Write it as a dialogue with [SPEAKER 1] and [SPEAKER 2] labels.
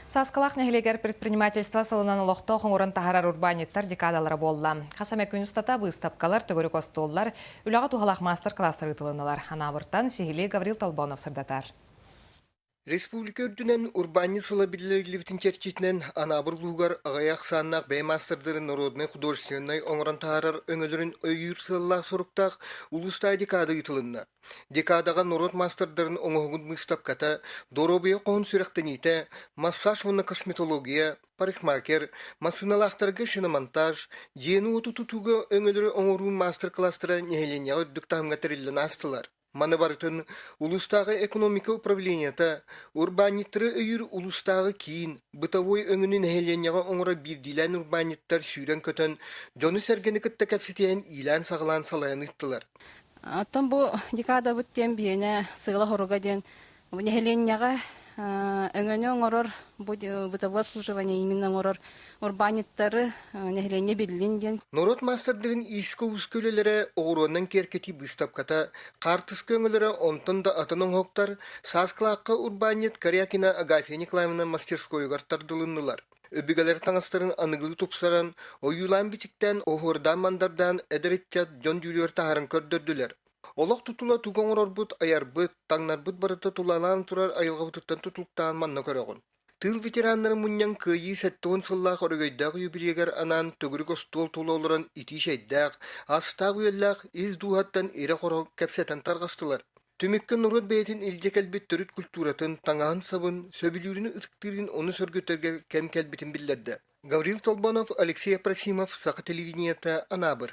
[SPEAKER 1] Сааскылаах нэһилиэгэр предпринимательство сылынан олохтоох оҥорон таһаарар урбаанньыттар декадалара буолла. Хас эмэ күн устата быыстапкалар, төгүрүк остуоллар, үлэҕэ туһалаах маастар-кылаастар ыытылыннылар. Анаабыртан сиһилии Гаврил Толбонов сырдатар.
[SPEAKER 2] Республика үрдүнэн урбаанньыт сыла биллэриллибитин чэрчитинэн Анаабыр улууһугар аҕыйах ахсааннаах бэйэ маастардарын народнай художественнай оҥорон таһаарар өҥөлөрүн өйүүр сыаллаах-соруктаах улуустааҕы декада ыытылынна. Декадаҕа норуот маастардарын оҥоһугун быыстапката, доруобуйа хоһун сүрэхтэниитэ, массаж уонна косметология, парикмахер, массыыналаахтарга шиномонтаж, дьиэни-уоту тутууга өҥөлөрү оҥоруу маастар-кылаастара нэһилиэнньэҕэ үрдүк таһымҥа тэриллэн аастылар. Маны барытын улуустааҕы экономика управлениета, урбаанньыттары өйүүр улуустааҕы киин, бытовой өҥөнү нэһилиэнньэҕэ оҥорор биирдиилээн урбаанньыттар сүүрэн-көтөн, дьону-сэргэни кытта кэпсэтиһэн иилээн-саҕалаан салайан ыыттылар.
[SPEAKER 3] Оттон бу декадабыт диэн биһиэнэ сыала-соруга диэн нэһилиэнньэҕэ өҥөнү оҥорор, бу бытовое обслуживание именно оҥорор урбаанньыттары нэһилиэнньэ биллин диэн.
[SPEAKER 2] Норуот маастардарын иискэ-ууска үлэлэрэ, оҕуруонан киэркэтии быыстапката, хаартыска өҥөлөрө, онтон да атын оҥоһуктар Сааскылаахха урбаанньыт Корякина Агафья Николаевна мастерскойугар тардылыннылар. Өбүгэлэр таҥастарын аныгылыы тупсаран, ойуулаан-бичиктээн, оһуордаан-мандардаан эдэр ыччат дьон дьүүлүгэр таһааран көрдөрдүлэр. Олох тутула тугу оҥорорбут, айарбыт, таҥнарбыт барыта тулалаан турар айылҕабытыттан тутулуктаан манна көрөҕүн. Тыыл ветераннарын мунньан Кыайыы 70 сыллаах өрөгөйдөөх юбилейыгар анаан төгүрүк остуол тула олорон итии чэйдээх, астаах-үөллээх ис дууһаттан ирэ-хоро кэпсэтэн тарҕастылар. Түмүккэ норуот бэйэтин илдьэ кэлбит төрүт культуратын, таҥаһын-сабын, сөбүлүүрүн ытыктыырын ону сөргүтэргэ кэм кэлбитин биллэрдэ. Гаврил Толбонов, Алексей Апросимов, Саха телевидениета, Анаабыр.